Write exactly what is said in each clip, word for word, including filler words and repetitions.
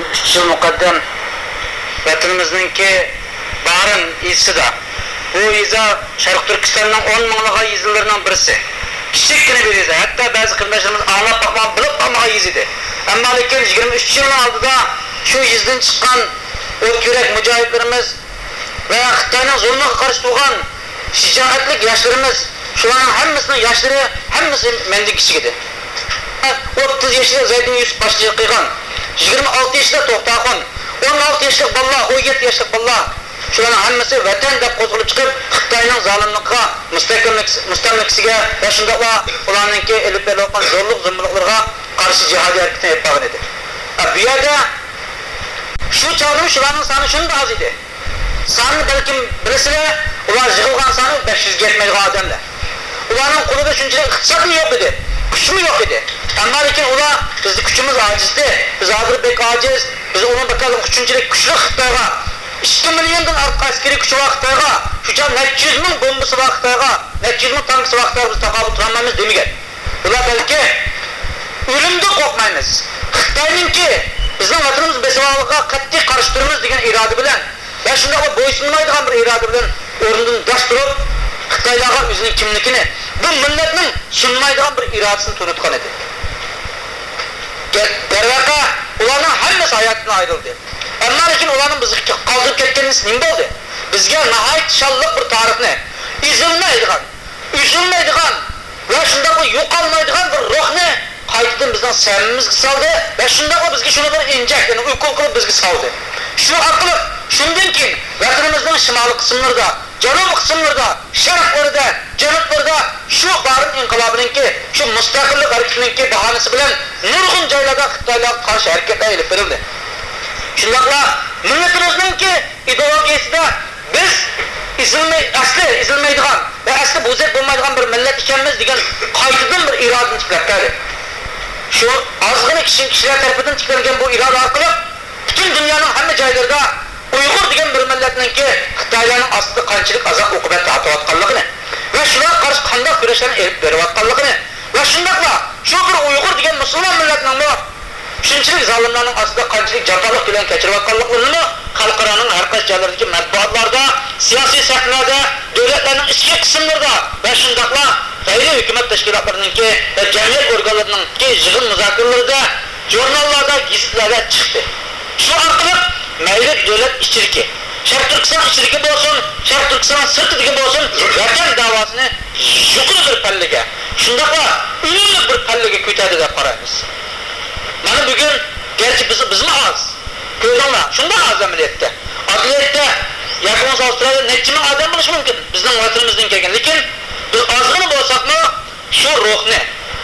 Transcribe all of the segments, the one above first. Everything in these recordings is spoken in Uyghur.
ئۈچ يىل مۇقەددەم ۋەتىنىمىزنىڭكى بارىن يېزىسىدا، بۇ يېزا شەرقىي تۈركىستاننىڭ ئون مىڭلىغان يېزىلىرىنىڭ بىرسى. كىچىككىنە بىر يېزا، ھەتتا بەزى قېرىنداشلىرىمىز ئاڭلاپ باقمىغان، بىلىپ باقمىغان يېزا ئىدى. ئەمما لېكىن يىگىرمە ئۈچ يىلنىڭ ئالدىدا شۇ يېزىدىن چىققان ئوت يۈرەك مۇجاھىدلىرىمىز ۋە خىتاينىڭ زۇلمىغا قارشى تۇرغان شىجائەتلىك ياشلىرىمىز، شۇلارنىڭ ھەممىسىنىڭ ياشلىرى، ھەممىسى مەندىن كىچىك ئىدى. ئوتتۇز يېشىدا زەيدىن يۈسۈپ باشچىلىق قىلغان، يىگىرمە ئالتە يېشىدا توختاخۇن، ئون ئالتە يېشلىق بالىلار، ئون يەتتە يېشلىق بالىلار، شۇلارنىڭ ھەممىسى ۋەتەن دەپ قوزغىلىپ چىقىپ، خىتاينىڭ زالىملىقىغا، مۇستەملىكىسىگە ۋە شۇنداقلا ئۇلارنىڭكى ئېلىپ بېرىۋاتقان زورلۇق زومىلىقلىرىغا قارشى جىھادىي ھەرىكىتىنى ئېلىپ بارغان ئىدى. بۇ يەردە شۇ چاغدىمۇ شۇلارنىڭ سانى شۇنداق ئاز ئىدى. سانىنى بەلكىم بىلىسىلەر، ئۇلار يىغىلغان سانى بەش يۈزگە يەتمەيدىغان ئادەملەر. ئۇلارنىڭ قولىدا شۇنچىلىك ئىقتىسادمۇ يوق ئىدى، كۈچمۇ يوق ئىدى. ئەمما لېكىن ئۇلار، بىزنىڭ كۈچىمىز ئاجىزدى، بىز ھازىر بەك ئاجىز، بىز ئۇنىڭ بەكرەك شۇنچىلىك كۈچلۈك خىتايغا، ئىككى مىليوندىن ئارتۇق ئەسكىرىي كۈچى بار خىتايغا، شۇ چاغ نەچچە يۈز مىڭ بومبىسى بار خىتايغا، نەچچە يۈز مىڭ تانكىسى بار خىتايغا بىز تاقابىل تۇرالمايمىز دېمىگەن. ئۇلار بەلكى ئۆلۈمدىن قورقمايمىز، خىتاينىڭكى بىزنىڭ ۋەتىنىمىزنى بېسىۋالغانلىقىغا قەتئىي قارشى تۇرىمىز دېگەن ئىرادە بىلەن ۋە شۇنداقلا بويسۇنمايدىغان بىر ئىرادە بىلەن ئورنىدىن داس تۇرۇپ، خىتايلارغا ئۆزىنىڭ كىملىكىنى، بۇ مىللەتنىڭ سۇنمايدىغان بىر ئىرادىسىنى تونۇتقان ئىدى. دەرۋەقە، ئۇلارنىڭ ھەممىسى ھاياتتىن ئايرىلدى. ئەمما لېكىن ئۇلارنىڭ بىزگە قالدۇرۇپ كەتكەن نېمىسى نېمە بولدى؟ بىزگە ناھايىتى شانلىق بىر تارىخنى، ئېزىلمەيدىغان، ئۈزۈلمەيدىغان ۋە شۇنداقلا يوقالمايدىغان بىر روھنى قايتىدىن بىزنىڭ سەمىمىزگە سالدى ۋە شۇنداقلا بىزگە شۇنى بىر ئىنجەك، يەنى ئوكۇل قىلىپ بىزگە سالدى. شۇ ئارقىلىق شۇندىن كېيىن ۋەتىنىمىزنىڭ شىمالىي قىسىملىرىدا، جەنۇبىي قىسىملىرىدا، شەرقلىرىدە، جەنۇبلىرىدا شۇ بارىن ئىنقىلابىنىڭكى، شۇ مۇستەقىللىق ھەرىكىتىنىڭكى باھانىسى بىلەن نۇرغۇن جايلاردا خىتايلارغا قارشى ھەرىكەتلەر ئېلىپ بېرىلدى. شۇنداقلا مىللىتىمىزنىڭكى ئىدېئولوگىيەسىدە بىز ئېزىلمەي، ئەسلى ئېزىلمەيدىغان ۋە ئەسلى بوزەك بولمايدىغان بىر مىللەت ئىكەنمىز دېگەن قايتىدىن بىر ئىرادىنى تىكلەپ بەردى. شۇ ئازغىنە كىشى، كىشىلەر تەرىپىدىن تىكلەنگەن بۇ ئىرادە ئارقىلىق پۈتۈن دۇنيانىڭ ھەممە جايلىرىدا ئۇيغۇر دېگەن بىر مىللەتنىڭكى خىتايلارنىڭ ئاستىدا قانچىلىك ئازاب-ئوقۇبەت تارتىۋاتقانلىقىنى ۋە شۇلارغا قارشى قانداق كۈرەشلەرنى ئېلىپ بېرىۋاتقانلىقىنى ۋە شۇنداقلا شۇ بىر ئۇيغۇر دېگەن مۇسۇلمان مىللەتنىڭمۇ شۇنچىلىك زالىملارنىڭ ئاستىدا قانچىلىك جاپالىق كۈنلەرنى كەچۈرۈۋاتقانلىقلىرىنىمۇ خەلقئارانىڭ ھەر قايسى جايلىرىدىكى مەتبۇئاتلاردا، سىياسىي سەھنىلەردە، دۆلەتلەرنىڭ ئىچكى قىسىملىرىدا ۋە شۇنداقلا غەيرىي ھۆكۈمەت تەشكىلاتلىرىنىڭكى ۋە جەمئىيەت ئورگانلىرىنىڭكى يىغىن مۇزاكىرىلىرىدە، ژۇرناللاردا، گېزىتلەردە چىقتى. شۇ ئارقىلىق مەيلى دۆلەت ئىچىدىكى، شەرقىي تۈركىستان ئىچىدىكى بولسۇن، شەرقىي تۈركىستان سىرتىدىكى بولسۇن، ۋەتەن داۋاسىنى يۇقىرى بىر پەللىگە، شۇنداقلا ئۈنۈملۈك بىر پەللىگە كۆتەردى دەپ قارايمىز. مانا بۈگۈن گەرچە بىز، بىزمۇ ئاز، كۆردۈڭلار، شۇنداق ئاز ئەمەلىيەتتە. ئەمەلىيەتتە ياپونىيە، ئاۋسترالىيە نەچچە مىڭ ئادەم بولۇشى مۇمكىن بىزنىڭ ۋەتىنىمىزدىن كەلگەن، لېكىن بىز ئازغىنە بولساقمۇ، شۇ روھنى،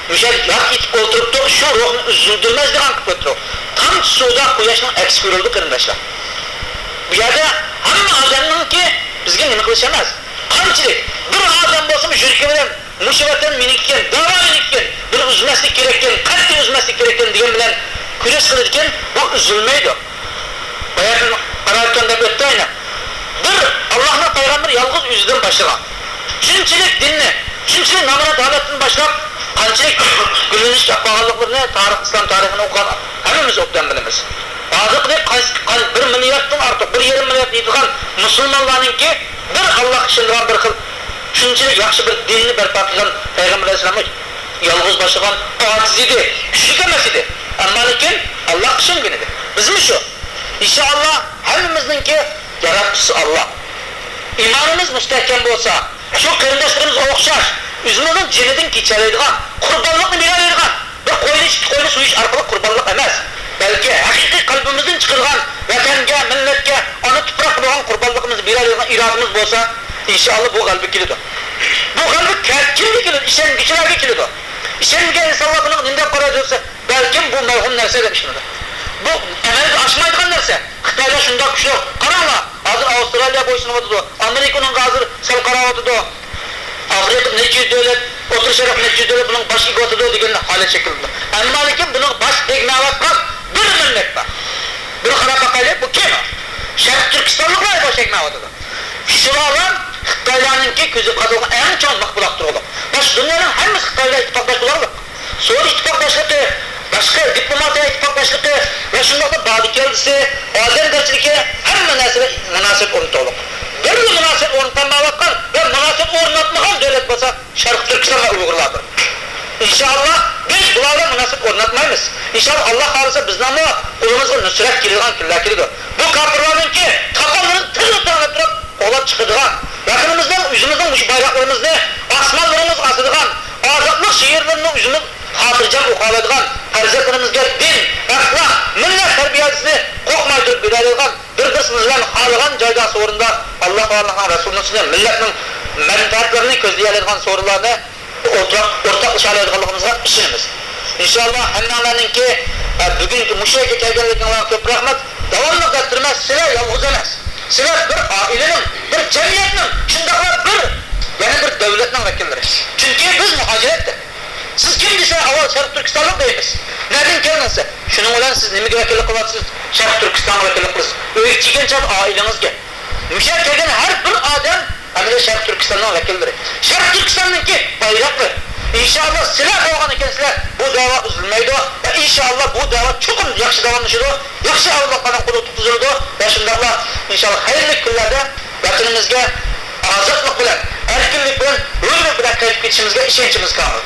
مۇشۇ يەردە يات يېتىپ ئولتۇرۇپتۇق، شۇ روھنى ئۈزۈلدۈرمەيدىغان قىلىپ ئولتۇرۇق. تامچە سۇدا قۇياشنىڭ ئەكسى كۆرۈلىدۇ، قېرىنداشلار. بۇ يەردە ھەممە ئادەمنىڭكى بىزگە نېمە قىلىش ئەمەس. قانچىلىك بىر ئادەم بولسىمۇ يۈرىكى بىلەن مۇشۇ ۋەتەن مېنىڭكىكەن، داۋا مېنىڭكىكەن، بۇنى ئۈزمەسلىك كېرەككەن، قەتئىي ئۈزمەسلىك كېرەككەن دېگەن بىلەن كۈرەش قىلىدىكەن، بۇ ئۈزۈلمەيدۇ. باياتىن قاراۋاتقان دەپ ئۆتتى ئاينا. بىر ئاللاھنىڭ پەيغەمبىرى يالغۇز ئۆزىدىن باشلىغان. شۇنچىلىك دىننى، شۇنچىلىك نامرات ھالەتتىن باشلاپ، قانچىلىك گۈللىنىشكە ئاپارغانلىقلىرىنى تارىخ، ئىسلام تارىخىنى ئوقۇغان ھەممىمىز ئوبدان بىلىمىز. ھازىرقىدەك قايسى، قان-، بىر مىلياردتىن ئارتۇق، بىر يېرىم مىليارد يېتىدىغان مۇسۇلمانلارنىڭكى بىر ئاللاھقا ئىشىنىدىغان بىر خىل شۇنچىلىك ياخشى بىر دىننى بەرپا قىلغان پەيغەمبەر ئەلەيھىسسالام ئاجىز ئىدى، كۈچلۈك ئەمەس ئىدى. ئەمما لېكىن ئاللاھقا ئىشەنگەن ئىدى. بىزمۇ شۇ. ئىنشائاللا ھەممىمىزنىڭكى ياراتقۇچىسى ئاللا. ئىمانىمىز مۇستەھكەم بولسا، شۇ قېرىنداشلىرىمىزغا ئوخشاش ئۆزىمىزنىڭ جېنىدىن كېچەلەيدىغان، قۇربانلىقنى بېرەلەيدىغان، بىر قوينى، ئىككى قوينى سويۇش ئارقىلىق قۇربانلىق ئەمەس، بەلكى ھەقىقىي قەلبىمىزدىن چىقىرغان ۋەتەنگە، مىللەتكە، ئانا تۇپراققا بولغان قۇربانلىقىمىزنى بېرەلەيدىغان ئىرادىمىز بولسا، ئىنشائاللا بۇ غەلىبە كېلىدۇ. بۇ غەلىبە كە-، كىمگە كېلىدۇ؟ ئىشەنگۈچىلەرگە كېلىدۇ. ئىشەنمىگەن ئىنسانلار بۇنىڭغا نېمە دەپ قارايدۇ دېسە، بەلكىم بۇ مەۋھۇم نەرسە دەپ ئىشىنىدۇ. بۇ ئەمەلگە ئاشمايدىغان نەرسە. خىتايلار شۇنداق كۈچلۈك. قاراڭلار، ھازىر ئاۋسترالىيە بويسۇنۇۋاتىدۇ، ئامېرىكا ئۇنىڭغا ھازىر سەل قاراۋاتىدۇ. ئافرىقا نەچچە يۈز دۆلەت، ئوتتۇرا شەرق نەچچە يۈز دۆلەت بۇنىڭغا باش ئېگىۋاتىدۇ دېگەن ھالەت شەكىللىنىدۇ. ئەمما لېكىن بۇنىڭغا باش ئەگمەيۋاتقان بىر مىللەت بار. بىر قاراپ باقايلى، بۇ كىم؟ شەرقىي تۈركىستانلىقلار باش ئەگمەيۋاتىدۇ. شۇلارلا خىتايلارنىڭكى كۆزى قادىلغان ئەڭ چوڭ مىخ بۇلاق تۇرغۇلۇق. باشقا دۇنيانىڭ ھەممىسى خىتايلار ئىتتىپاقداش بولارلىق. سوۋېت ئىتتىپاقداشلىقى باشقا دىپلوماتىيە ئىتتىپاق باشلىقى ۋە شۇنداقلا بادىكەلدىسى، ئادەمگەرچىلىكى، ھەممە نەرسىدە مۇناسىۋەت ئورنىتىۋالدۇق. بىرلا مۇناسىۋەت ئورنىتالمايۋاتقان ۋە مۇناسىۋەت ئورناتمىغان دۆلەت بولسا شەرقىي تۈركىستان ۋە ئۇيغۇرلاردۇر. ئىنشائاللا، بىز بۇلار بىلەن مۇناسىۋەت ئورناتمايمىز. ئىنشائاللا، ئاللا خالىسا بىزنىڭمۇ قولىمىزغا نۇسرەت كېلىدىغان كۈنلەر كېلىدۇ. بۇ كاپىرلارنىڭكى تاپانلىرىنى تىرىلداپ تۇرۇپ قوغلاپ چىقىدىغان، ۋەتىنىمىزنىڭ، ئۆزىمىزنىڭ مۇشۇ بايراقلىرىمىزنى ئاسمانلىرىمىزغا ئاسىدىغان، ئازادلىق شېئىرلىرىنى ئۆزىمىز خاتىرجەم ئوقۇيالايدىغان، پەرزەنتلىرىمىزگە دىن، ئەخلاق، مىللەت تەربىيەسىنى قورقماي تۇرۇپ بېرەلەيدىغان، بىر-بىرسىمىز بىلەن خالىغان جايدا سورۇندا ئاللا تائالانىڭ رەسۇلىنىڭ سۈننىتى، مىللەتنىڭ مەنپەئەتلىرىنى كۆزلىيەلەيدىغان سورۇنلارنى ئورتاق-، ئورتاقلىشالايدىغانلىقىمىزغا ئىشىنىمىز. ئىنشائاللا، ھەممىڭلارنىڭكى، ئە، بۈگۈنكى مۇشۇ يەرگە كەلگەنلىكىڭلارغا كۆپ رەھمەت. داۋاملىق دەپ تۇرىمەن، سىلەر يالغۇز ئەمەس. سىلەر بىر ئائىلىنىڭ، بىر جەمئىيەتنىڭ، شۇنداقلا بىر، يەنە بىر دۆلەتنىڭ ۋەكىللىرى. چۈنكى بىز مۇھاجىرەتتە. سىز كىم دېسە، ئاۋۋال شەرقىي تۈركىستانلىق دەيمىز. نەدىن كەلدىڭ دېسە، شۇنىڭ بىلەن سىز نېمىگە ۋەكىللىك قىلىۋاتىسىز؟ شەرقىي تۈركىستانغا ۋەكىللىك قىلىسىز. ئۆيگە كەلگەن چاغدا ئائىلىڭىزگە. مۇشۇ يەرگە كەلگەن ھەر بىر ئادەم ئەمەلىيەتتە شەرقىي تۈركىستاننىڭ ۋەكىللىرى. شەرقىي تۈركىستاننىڭكى بايرىقى. ئىنشائاللا، سىلەر بولغان ئىكەنسىلەر، بۇ دەۋا ئۈزۈلمەيدۇ ۋە ئىنشائاللا، بۇ دەۋا چوقۇم ياخشى داۋاملىشىدۇ. ياخشى ئەۋلادلارنىڭ قولىغا تۇتقۇزۇلىدۇ ۋە شۇنداقلا، ئىنشائاللا، خەيرلىك كۈنلەردە ۋەتىنىمىزگە ئازادلىق بىلەن، ئەركىنلىك بىلەن، ھۆرلۈك بىلەن قايتىپ كېتىشىمىزگە ئىشەنچىمىز كامىل.